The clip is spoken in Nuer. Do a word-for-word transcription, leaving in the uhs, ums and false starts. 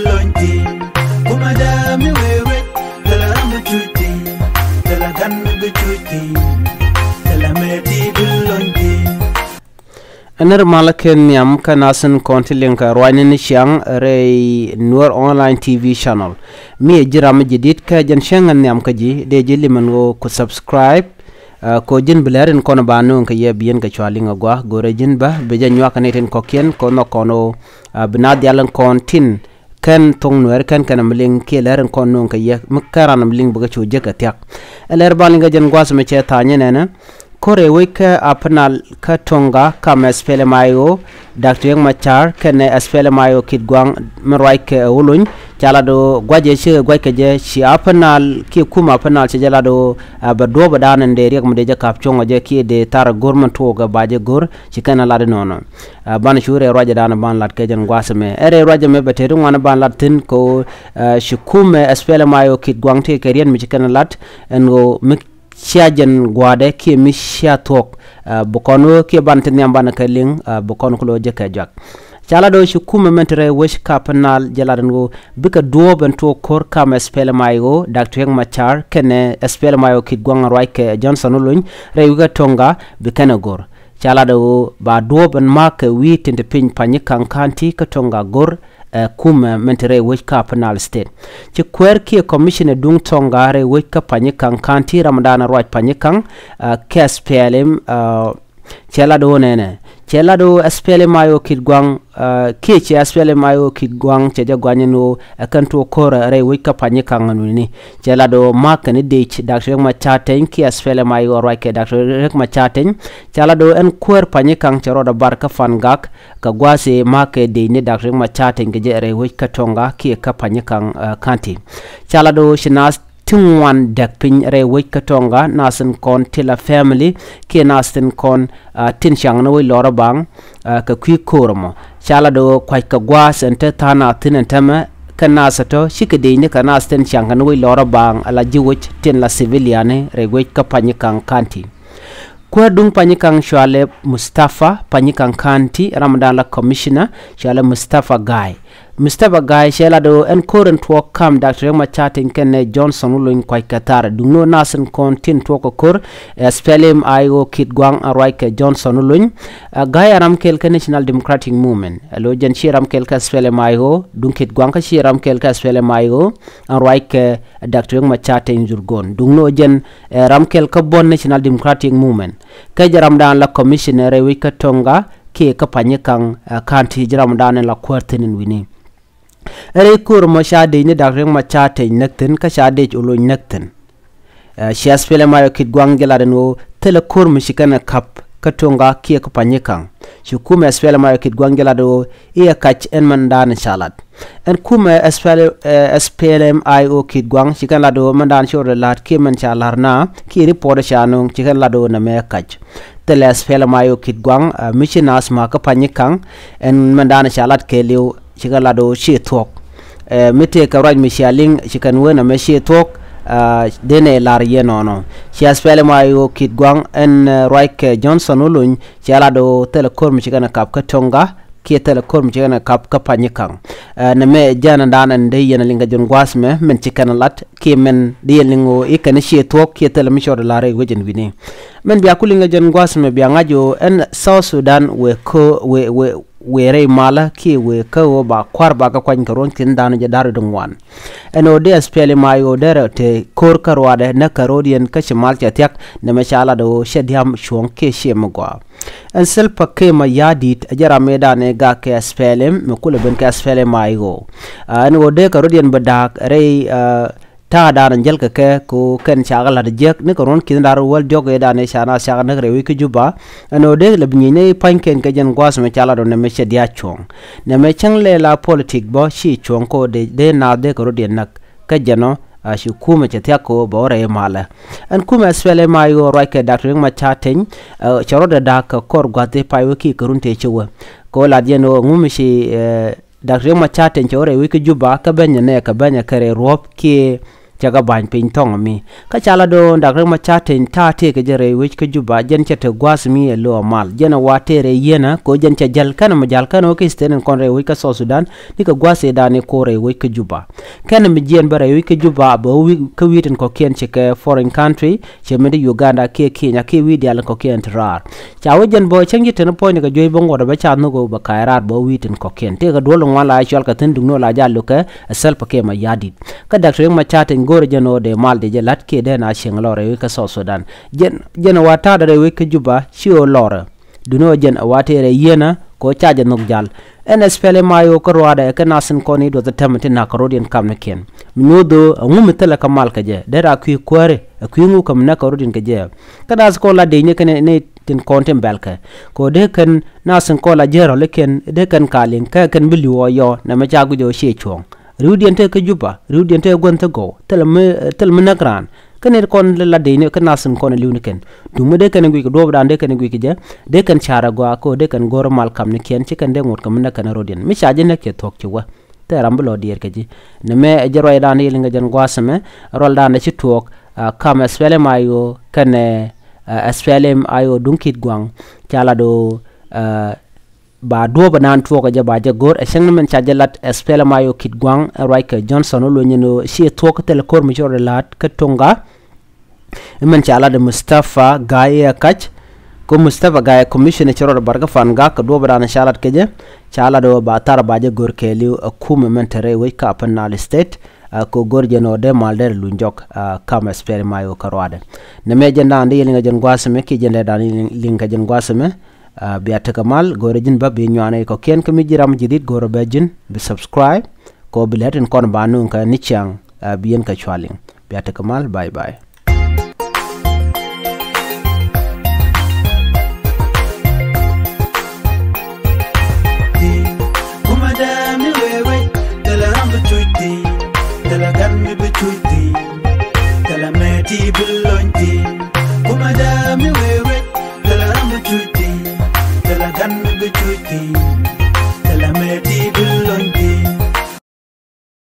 Lony thi̱n, kumɛ dee mi wee wec, thilɛ ram mi cuc thi̱n, thilɛ gan mi bi cuc thi̱n, thilɛ mëë ti bi lony thi̱n. Ɛn ri malä kɛ nhiam kä nath tin kɔn ti liŋ kɛ ruacni ni ciaŋ rɛy Nuer Online T V channel. Mi ɛ ji̱ ram mi ji̱ di̱t kɛ jɛn cäŋ ɛ nhiam kä ji̱ dee ji̱ limɛn ɣöö ku subscribe. Ɛ, kɛ ɣöö ji̱n bi lɛr in kɔn ba nööŋ kɛ yɛ bi yɛn kɛ cua liŋ ɛ gua̱a̱ go̱rɛ ji̱n bä bi jɛ nyuak kɛ ni tin kɔ̱kiɛn kɛ ɣöö nhɔk kɔn ɣöö, ɛ, bi naath diaal in kɔn tin kɛn thoŋ Nuɛɛri kɛn kɛn mi liŋ kiɛ lɛr in kɔn nööŋ kɛ yɛ mi kɛn ran mi liŋ bikɛ cu jek kɛ thiak. Ɛ lɛr ban liŋ kɛ jɛn gua̱a̱th mi cɛ tha̱a̱ny ɛnɛnɛ. Ko̱r ɛ wec kä Upper Nile kä Tonga kam ɛ S P L M I O, Doctor Riek Machar kɛnɛ S P L M I O Kitgwang mi ruac kɛ Ulony. Ca lat ɣöö gua̱c ɛ cikɛ gua̱c kɛ jɛ ci Upper Nile kiɛ kum Upper Nile cɛ jɛ lat ɣöö, ɛ, bɛ duɔ̱ɔ̱p ɛ da̱a̱n ɛn dee riɛk mi dee jɛ ka̱p cuɔ̱ŋ ɔ jɛ kiɛ dee thar ɛ go̱r mi tuɔɔk ɛ ba jɛ go̱r ci kɛn ɛ lat inɔnɔ. Ɛ, banɛ cu rɛy ruac ɛ da̱a̱n ɛ ban lat kɛ jɛn gua̱a̱th ɛmɛ. Ɛ rɛy ruac ɛmɛ bɛ tëë ti ŋuan ɛ ban lat thi̱n kɛ ɣöö, ɛ, ci kumɛ S P L M I O Kitgwang tëë kɛ riet mi ci kɛn ɛ lat ɛn ɣöö mi cia jɛn gua̱a̱dɛ kiɛ mi cia thuɔ̱k, ɛ, bi kɔn ɣöö kiɛ ban ti nhiam banɛ kɛ liŋ, ɛ, bi kɔn ku lo̱ jɛ kɛ juak. Ca lat ɣöö ci kumɛ mɛn ti rɛy wec kä Upper Nile jɛ lat ɛn ɣöö bikɛ duɔ̱ɔ̱p ɛn tuɔɔk ko̱r kam S P L M I O, Doctor Riek Machar kɛnɛ S P L M I O Kitgwang ruac kɛ Johnson Olony rɛy wec kä Tonga bi kɛn ɛ go̱r. Ca lat ɣöö ba duɔ̱ɔ̱p ɛn ma̱a̱k kɛ wi̱i̱ tin te piny Panyikaŋ County kä Tonga go̱r, ɛ, kumɛ mɛn te rɛy wec kä Upper Nile State. Ci kuäär kiɛ commissioner duŋ Tonga rɛy wec kä Panyikaŋ County ram dan ruac Panyikaŋ, ɛ, kɛ S P L M, ɛ, cɛ lat ɣöö nɛnɛ. Cɛ lat ɣöö S P L M I O Kitgwang, ɛ, kiɛ cɛ S P L M I O Kitgwang cɛ jɛ guany ɛn ɣöö ɛ kɛn tuɔɔk ko̱r rɛy wec kä Panyikaŋ ɛn wi̱ni. Cɛ lat ɣöö ma̱a̱k kɛn i̱ dec Doctor Riek Machar Teny kiɛ S P L M I O ruac kɛ Doctor Riek Machar Teny. Ca lat ɣöö ɛn kuäär Panyikaŋ cɛ rɔɔdɛ bar kä Pangak kɛ gua̱a̱th ëë ma̱a̱k kɛ dec ni Doctor Riek Machar Teny kɛ jɛ rɛy wec kä Tonga kiɛ kä Panyikaŋ, ɛ, County. Ca lat ɣöö ci naath ti ŋuan däk piny rɛy wec kä Tonga, naath tin kɔn ti la family kiɛ naath tin kɔn, ɛ, tin ciaŋ ni wec lɔrä baŋ, ɛ, kɛ kui̱ ko̱r ɛmɔ. Ca lat ɣöö kua̱c kɛ gua̱a̱th ɛn te tha̱a̱ŋ naath thi̱n ɛn täämɛ kɛ naath ɛ tɔ̱ cikɛ dec ni kɛ naath tin ciaŋ kɛ ni wec lɔrä baŋ ala ji̱ wec tin la civilian ni rɛy wec kä Panyikaŋ County. Kuäär duŋ Panyikaŋ cualɛ Mustapha Panyikaŋ County ram dan la commissioner cualɛ Mustapha Gai. Mustapha Gai cɛ lat ɣöö ɛn ko̱r ɛn tuɔɔk kam Doctor Riek Machar Teny kɛnɛ Johnson Olony kua̱c kɛ thar duŋni ɣöö naath tin kɔn tin tuɔɔk kɛ ko̱r, ɛ, S P L M I O Kitgwang ɛ ruac kɛ Johnson Olony. Ɛ, Gai ɛ ram kɛl kä National Democratic Movement. Ɛ lo̱ jɛn ci ram kɛl kä S P L M I O, duŋ Kitgwang kä ci ram kɛl kä S P L M I O ɛ ruac kɛ Doctor Riek Machar Teny Dhurgon. Duŋni ɣöö jɛn, ɛ, ram kɛl kä buɔ̱n National Democratic Movement. Kä jɛ ram dan la commissioner rɛy wec kä Tonga kiɛ kä Panyikaŋ, ɛ, County jɛ ram dan la kuäär thi̱n ɛn wi̱ni. Ɛ rɛy ko̱r ɛmɔ ca dec ni Doctor Riek Machar Teny näk thi̱n kä ca dec Olony näk thi̱n. Ɛ, ci S P L M I O Kitgwang jɛ lat ɛn ɣöö thilɛ ko̱r mi ci kɛn ɛ ka̱p kä Tonga kiɛ kä Panyikaŋ. Ci kumɛ S P L M I O Kitgwang jɛ lat ɣöö i̱ ɛ kac ɛn mɛn dan ca lat. Ɛn kumɛ S P L, ɛ, S P L M I O Kitgwang ci kɛn lat ɣöö mɛn dan ci rɔɔdɛ la̱t kiɛ mɛn ca la̱r na kiɛ report ca nööŋ ci kɛn lat ɣöö nɛmɛ ɛ kac. Thilɛ S P L M I O Kitgwang, ɛ, mi ci naath ma̱a̱k kä Panyikaŋ ɛn mɛn dan ca lat kɛɛliw ci kɛn lat ɣöö ci thuɔ̱k. Ɛ, mi tëëkɛ ruac mi cia liŋ ci kɛn wee nɛmɛ ci thuɔ̱k, ɛ, dee nɛ lar yɛ nɔnɔ. Ci S P L M I O Kitgwang ɛn, ɛ, ruac kɛ Johnson Olony cɛ lat ɣöö thilɛ ko̱r mi ci kɛn ɛ kap kä Tonga kiɛ thilɛ ko̱r mi ci kɛn ɛ kap kä Panyikaŋ. Ɛ, nɛmɛ jɛn dan ɛn dee yɛn ɛ liŋ kɛ jɛn gua̱a̱th mɛ mɛn ci kɛn ɛ lat kiɛ mɛn dee yɛn liŋ ɣöö i̱ kɛn ci thuɔ̱k kiɛ thilɛ mi cɔɔd ɛ lar rɛy wec ɛn wi̱ni. Mɛn bia ku liŋ kɛ jɛn gua̱a̱th mɛ bia ŋa̱c ɣöö ɛn South Sudan wëë ko̱ wëë wëë wëë rɛy malä kiɛ wëë kä ɣöö ba kua̱r ba kɛ kuany kɛ ruɔ̱n ki̱n da̱a̱n jɛ da̱r wi̱cdɛ ŋuan. Ɛn ɣöö dee S P L M I O dee rɛ te ko̱r kä ruaadɛ näk kɛ ro̱diɛn kä ci mal cɛ thia̱k nɛmɛ ca lat ɣöö cɛ dia̱a̱m cuɔ̱ɔ̱ŋ kiɛ ciɛ mi gɔaa. Ɛn Salva Kiir Mayardit ɛ jɛ ram mëëdan ëë gak kɛ S P L M mi kulɛ ben kɛ S P L M I O. Aa, ɛn ɣöö dee kɛ ro̱diɛn bɛ da̱a̱k rɛy, aa, ta̱a̱dan jäl kɛ kɛ ku kɛn cakɛ la̱t jiäk ni kɛ ruɔ̱n ki̱n da̱r wäl diɔ̱k ëëdan ëë ca naath cakɛ näk rɛy wec kä Juba. Ɛn ɣöö dee lɛ bi ŋi̱i̱c ni pa̱nykiɛn kɛ jɛn gua̱a̱th mɛ ca lat ɣöö nɛmɛ cɛ dia̱a̱ cuɔ̱ɔ̱ŋ. Nɛmɛ cäŋ lɛ la politik bä ci cuɔ̱ɔ̱ŋ kɛ ɣöö dee, dee naath dee kɛ ro̱diɛn näk. Kä jɛn ɔ, a, ci kumɛ cɛ thia̱k kɛ ɣöö bɛ wä rɛy malä. Ɛn kumɛ S P L M I O ruac kɛ Doctor Riek Machar Teny, ɛ, cɛ rɔɔdɛ da̱a̱k kɛ kɔr gua̱th i̱ pay wä kiɛ kɛ run tëë ci wä. Kɛ ɣöö lat yɛn ɣöö ŋu mi ci, ɛ, Doctor Riek Machar Teny cɛ wä rɛy wec kä Juba kä bɛ̈nyɛ nɛɛkɛ bɛ̈nyɛ kɛ rɛy ruɔ̱p kiɛ cɛ kɛ ba̱ny piny thɔŋ mi. Kä ca la do̱o̱n Dak Riek Machar Teny ta̱a̱ tëëkɛ jɛ rɛy wec kä Juba, jɛn cɛ te gua̱a̱th mi ɛ lo̱o̱ mal. Jɛn ɛ wa tëë rɛy yieenä kɛ ɣöö jɛn cɛ jäl känɛ mi ja̱l känɛ ɣöö kɛ state in kɔn rɛy wec kä South Sudan, ni kɛ gua̱a̱th ëëdan i̱ ko̱r rɛy wec kä Juba. Kɛnɛ mi jiɛɛn bä rɛy wec kä Juba bɛ wä wi̱i̱ kä wi̱i̱ tin kɔ̱kiɛn ci kɛ foreign country, ci mi di Uganda kiɛ Kenya kiɛ wi̱i̱ diaal in kɔ̱kiɛn ti raar. Ca wä jɛn bä cäŋ ji̱ teni puɔ̱nyni kɛ juey bä ŋuɔ̱t bä ca nhök ɣöö bɛ ka̱a̱c raar bä wä wi̱i̱ tin kɔ̱kiɛn. Tëëkɛ duɔl in ŋuan la cual kɛ thi̱n duŋni ɣöö la jal lo̱kɛ ɛ Salva Kiir Mayardit. Kä Dak Riek Machar Teny go̱o̱rɛ jɛn ɣöö dee mal dee jɛ la̱t kiɛ dee na cieŋ lɔrɛ wec kä South Sudan. Jɛn, jɛn ɛ wa ta̱a̱dɛ rɛy wec kä Juba ci ɣöö lɔrɛ. Duŋni ɣöö jɛn ɛ wa tëë rɛy yieenä kɛ ɣöö ca jɛ nhök ja̱l. Ɛn S P L M I O kä ruaadɛ kɛ nath in kɔn i̱ duɔth ɛ tɛmɛ ti na̱k kɛ rɔ̱diɛn kamnikiɛn. Mi nyoth ɣöö ɛŋu mi thilɛ kɛ mal kɛ jɛ, derɛ a kui̱ kuääri, ɛ kui̱ ŋu kɛ mi näk kɛ rɔ̱diɛn kɛ jɛ. Kä nath kɔn la dec ni kɛn ni tin kɔn tin bɛlkɛ. Kɛ ɣöö dee kɛn nath in kɔn la ji̱ rɔ̱likiɛn, dee kɛn ka liŋ, kä kɛn bi li̱w ɣɔɔ yɔɔ, nɛmɛ ca guic ɣöö ciɛ cuɔ̱ɔ̱ŋ. Ri̱wdiɛn tëë kä Juba, ri̱wdiɛn tëë gua̱n thil gɔw, thilɛ mi, thilɛ mi näk raan. Kä nɛy ti kɔn la dec ni kä nath in kɔn ɛ li̱w ni kɛn. Duŋ mi dee kɛn ɛ guic kɛ duɔɔpdan dee kɛn ɛ guic kɛ jɛ, dee kɛn ca̱r ɛ gɔaa kɛ ɣöö dee kɛn go̱r mal kamnikiɛn, ci kɛn dee ŋot kɛ mi näk kɛn ɛ rɔ̱diɛn. Mi ca ji̱ näk cɛ thuɔ̱k ci wä. Thil ram bi lɔ diɛɛr kɛ ji̱. Nɛmɛ ɛ jɛn ruacdan ti yɛ liŋ kɛ jɛn gua̱a̱th ɛmɛ, ruacdan ti ci tuɔɔk, ah, kam S P L M I O kɛnɛ, ah, S P L M I O duŋ Kitgwang, ca lat ɣöö, ah, ba duɔ̱ɔ̱p ɛ naan tuɔɔk ɛ jɛ ba jɛ go̱r, ɛ cäŋ ni min ca jɛ lat S P L M I O Kitgwang, ɛ ruac kɛ Johnson Olony ɛn ɣöö ci thuɔ̱k kä thilɛ ko̱r mi ci rɔ la̱t kä Tonga. Min ca lat ɛ Mustafa Gai ɛ kac, kä Mustafa Gai commissioner ci rɔ bar kä Fangak, kɛ duɔ̱ɔ̱p ɛ naan ca lat kɛ jɛ, ca lat ɣöö ba thar ba jɛ go̱r kɛɛliw ɛ kumɛ min te rɛy wec kä Upper Nile State, ɛ kɛ go̱r jɛn ɣöö dee mal dee rɛ luny jɔk, ɛ kam S P L M I O kä ruaadɛ. Nɛmɛ jɛn daan dee yɛ liŋ ɛ jɛn gua̱a̱th ɛmɛ kiɛ jɛn dee daan liŋ kɛ jɛn gua̱a̱th ɛmɛ. Ah, bia tekɛ mal, go̱o̱rɛ ji̱n bä bi nyuanɛ kɔ̱kiɛn kä mi ji̱ ram ji̱ di̱t go̱o̱rɛ bä ji̱n bi subscribe. Kɛ ɣöö bi lɛt in kɔn ba nuŋ kɛ ni ciaŋ, ah, bi yɛn kɛ cua liŋ. Bia tekɛ mal, bye bye. Kuma dee mi wee wec, thilɛ ram bi cuc thi̱n, thilɛ gan mi bi cuc thi̱n, thilɛ mɛti bi lony thi̱n. Kuma dee mi wee wec, thilɛ ram bi cuc thi̱n, thilɛ gan mi bi cuc thi̱n.